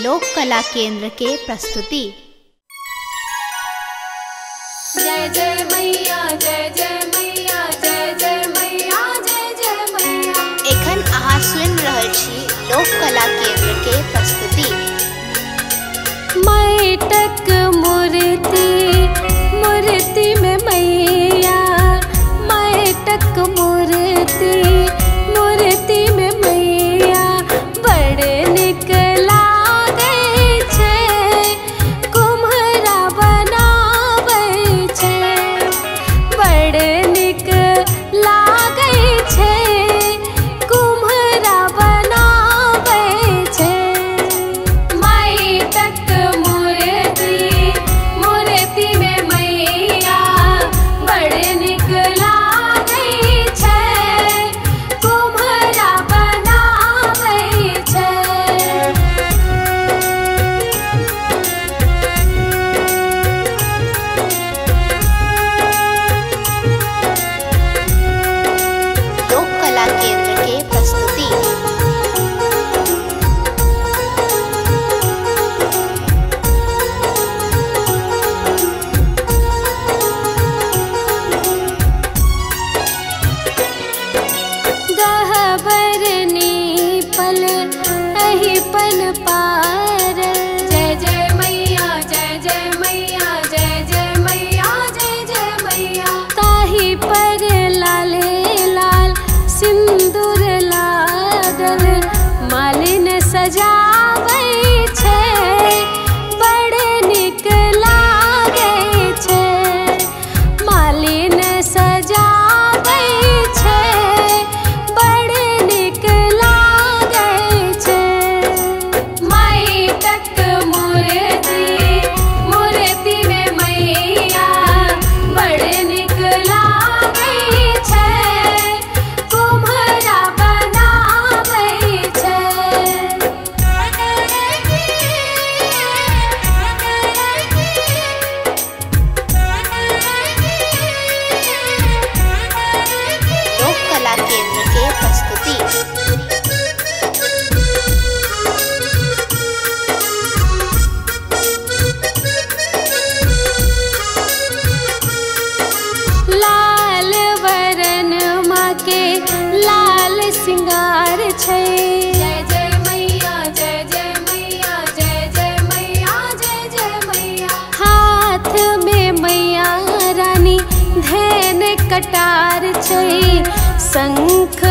लोक कला केंद्र के प्रस्तुति। जय जय मैया, जय जय मैया, जय जय मैया, जय जय मैया। एखन अहाँ सुनि रहल छी लोक कला केंद्र के प्रस्तुति। मैटक मूर्ति मूर्ति में मैया, मैटक मूर्ति मूर्ति में मैया बड़ निक लागै छै, कुम्हरा बनाबै छै, बड़ निक लागै छै, कुम्हरा बनाबै छै। मैटक मूर्ति मूर्ति में मैया बड़ निक लागै छै, कुम्हरा बनाबै छै। लोक कला केंद्र के प्रस्तुति। गहबर नीपल अहिपन पार, जय जय मैया, जय जय मैया, जय जय मैया, जय जय मैया। ताही पर लाले लाल सिंदूर लागल, मालिन सजाबै छै, बड़ निक लागै छै, मालिन सजाबै छै, बड़ निक लागै छै। मैटक मूर्ति मूर्ति में मैया बड़ निक लागै छै, कुम्हरा बनाबै छै। लोक कला केंद्र के प्रस्तुति। लाल वरन माँ के लाल सिंगार छै, जय जय मैया, जय जय मैया, जय जय मैया, जय जय मैया। हाथ में मैया रानी धैन कटार छै, शंख